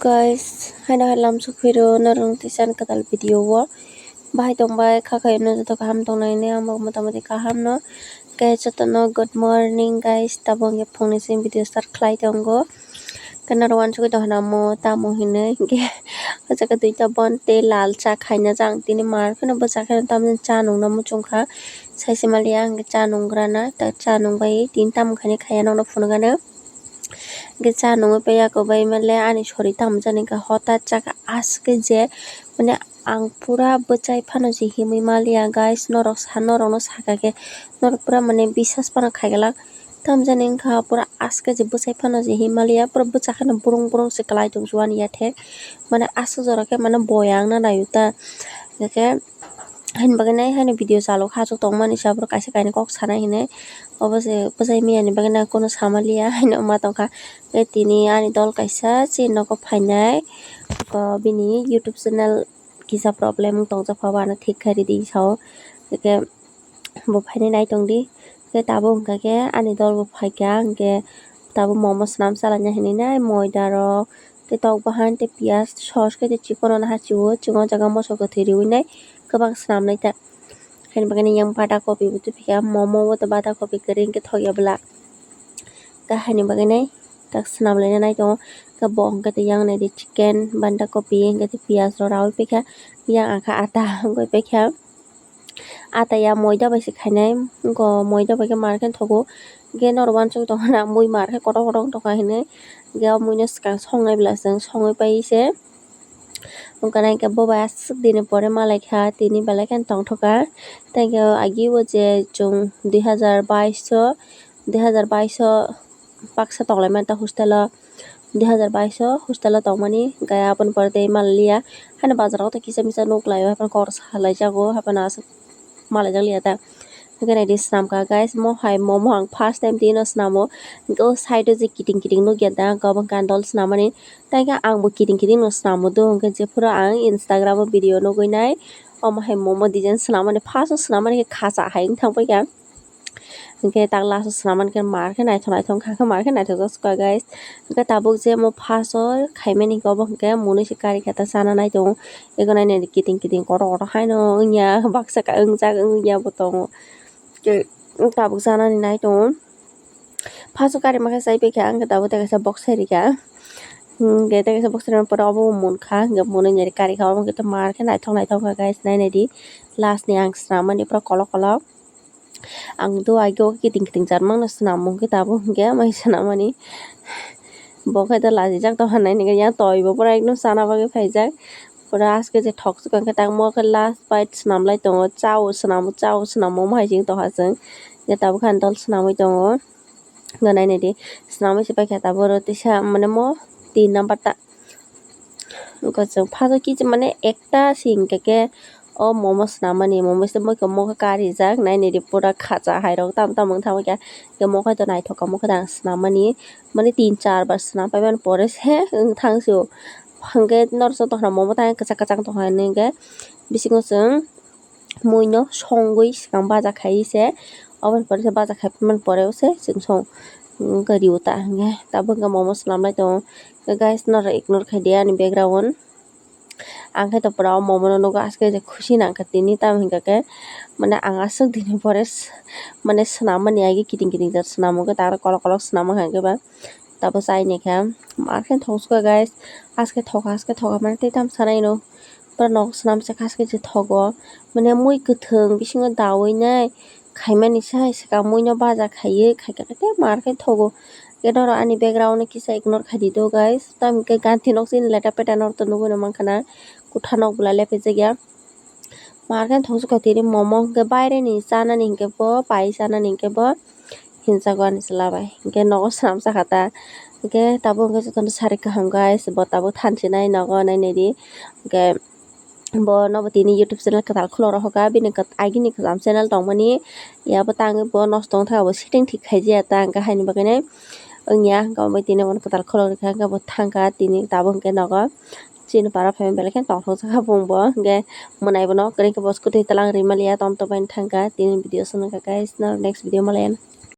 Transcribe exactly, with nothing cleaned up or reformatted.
Guys, haino hai lamsok phiro norok tisa kwtal video o bahai tongbai kha khaino joto kaham tongnai hwnwi ang bo motamoti kaham no. Khe jotono good morning guys, tabuk hwnkhe phungni simi video start khlai tongo. Khe norok uansugwi tongkha namo tamo hinwi hwnkhe o jaga duita bon tei lal cha khaina jang tini mar kheno bwsa kheno tamni cha nungna muchungkha. Saise maliya hwnkhe cha nungrana, ta cha nungbai tini tamo khainai khaiya nokno phunukgano. Hwnkhe cha nungwi paiya kwbai male ani sori tamo jani hwnkhe hotat chakha aske je mane ang pura bwchai phano je himwi maliya guys, norok sa norokno sakha khe norok pura mane bisas phano khaiglak. Tamo jani wngkha pura aske je bwchai phano je himwi maliya pura bwcha kheno burung burung se kwlai tongsuani yathek mane aswk jora khe mane boya wngna naio ta hwnkhe. Haini bagwi nai haino video chalo kha, aswk tongmani se aborok kaisa kainwi kok sanai hinwi. Obo se bwchai miyani bagwi nai kunu samaliya haino ma tongkha. Tei tini ani dol kaisa chini nogo phainai, bini YouTube channel kisa problem wng tongjak pha, bo ano thik khe ridi sao. Hwnkhe bo phainai nai tongdi. Hwnkhe tabuk hwnkha khe ani dol bo phaikha, hwnkhe tabuk momo swnam chalaina hinwi nai moida rok. Tei tok bahan tei piyaj sos khe tei chikon rok no hachio, chikon o jaga moso kwthwi riwi nai kwbang swnam nai ta. Haini bagwi nai yang bada kopi bo tubikha, momo bo tei bada kopi kwrwi hwnkhe thokya bwla. Khe haini bagwi nai tak swnam laina nai tongo. Khe bo hwnkhe tei yang nai di chicken, banda kopi hwnkhe tei piyaj rok raui paikha, yang ang khe ata wngwi paikha. Ata ya moida bai se khainai, wngkha moida bai khe mar khe thogo. Hwnkhe norok uansuk tongkha na mui mar khe kotor kotor wng tongkha hinwi. Hwnkhe o mui no swkang songnai bwla chwng songwi pai se. Wngkha na hwnkhe bo bai aswk dini pore malaikha, tini belai kheno tongthokha. Tei hwnkhe agi o je chwng dui hazar baish o, dui hazar baish o baksa tonglaimani ta hostel o. Dui hazar baish o hostel o tongmani, hwnkhe aboni pore tei malliya. Haino bazar o tei kisa misa nuk lai o, haphano kok rok salai jago, haphano aswk malai jak liya ta. Hwnkhe naidi swnam kha guys, mo hai momo ang first time tini no swnamo. Hwnkhe o side o je kiting kiting nukya ta, hwnkhe obo hwnkhe ang dol swnam mani. Tei khe ang bo kiting kiting no swnamo do, hwnkhe jephuru ang Instagram o video nugwi nai, omo hai momo design swnam mani, first o swnam mani khe khacha hai wng thang paikha. Hwnkhe tak last o swnam mani khe mar khe naithok naithok wngkha, khe mar khe naithok jak kha guys. Hwnkhe tabuk je omo first o khaimani hwnkhe obo hwnkhe mwnwi se karikha ta chana nai tongo. Eko nai nai kiting kiting kotor kotor haino wngya baksa ka wngjak wngya bo tongo. Tei tabuk chanani nai tongo. First o karima khe chai paikha, hwnkhe tabuk tei kaisa box sai rikha. Hwnkhe tei kaisa box saimani pore obo munkha, hwnkhe mwnwi nai karikha, omo hwnkhe mar khe naithok naithok wngkha guys, nai naidi last ni ang swnam mani pura kolok kolok. Ang do age o kiting kiting jat mangno swnam mung khe tabuk hwnkhe mai swnam mani. Bo khe do lachijak tongkha nainwi yang toi bo pura ekdom chana bagwi phaijak. Pura aske je thok swkang khe tangmo khe last bite swnam lai tongo, chao swnamo, chao swnamo omo hai se wng tongkha chwng. Hwnkhe tabuk khe ang dol swnamwi tongo. Hwnkhe nai naidi swnamwi se paikha tabuk oro tisa mane mo tin number ta. Wngkha chwng first o kicha mane ekta se hwnkha khe o momo swnam mani, momo se moi khe mokhe karijak, nai naidi pura khacha hai rok tamo tamo wng thang kha. Hwnkhe mokhe to naithok kha, mokhe to ang swnam mani, mane tin char bar swnam paimani pore se wng thang sio. Hwnkhe norok joto khna momo tang kwchak kwchak tong kha hinwi hwnkhe bisingo chwng mui no songwi swkang baja khai se, oboni pore se baja khai phaimani pore se chwng song wngkha rio ta hwnkhe tabuk hwnkhe momo swnam lai tongo. Guys, norok ignore khai di ani background. Ang khe to pura o momo no nugo, aske je khusi nang kha tini, tamo hingka khe mane ang aswk dini pore s-, mane swnam mani agi kiting kiting jat swnam mung khe ta aro kolok kolok swnam mung kha hingke ba tabo chai ni kha. Mar khe thok sukha guys, aske thok aske thok mane tei tamo sanai no pura nok swnam se kha aske je thogo mane mui kwthwng bisingo dawi nai khaimani sai swkang mui no baja khaiwi khaikha khe tei mar khe thogo. Khe norok ani background no kisa ignore khai di do guys. Tamo hwnkhe ganti nok chini leta peta norok to nugwi no mankha na, kotha nok bwla lephaijak ya. Mar khe thok sukha tini momo hwnkhe baireni chanani hwnkhe bo pai chanani hwnkhe bo hinjago ani chwla bai. Hwnkhe nogo swnam sakha ta. Hwnkhe tabuk hwnkhe jotono sari kaham guys, bo tabuk thansinai nogo nainai di. Hwnkhe bo nobo tini YouTube channel kwtal khulok rohorkha, bini kwt-, agini kwcham channel tongmani, yabo tangwi bo nosto wngkha, bo setting thik khaijiya ta, hwnkhe haini bagwino wngya, hwnkhe omo tini bono kwtal khulok rikha, hwnkhe bo thangkha tini tabuk hwnkhe nogo chini para phaimani belai kheno tongthok jakha bumbo, hwnkhe mwnai bono kwrwi khe bo scooty twlang rimaliya, tom tom bai thangkha tini video swnamkha guys, norok next video malaya.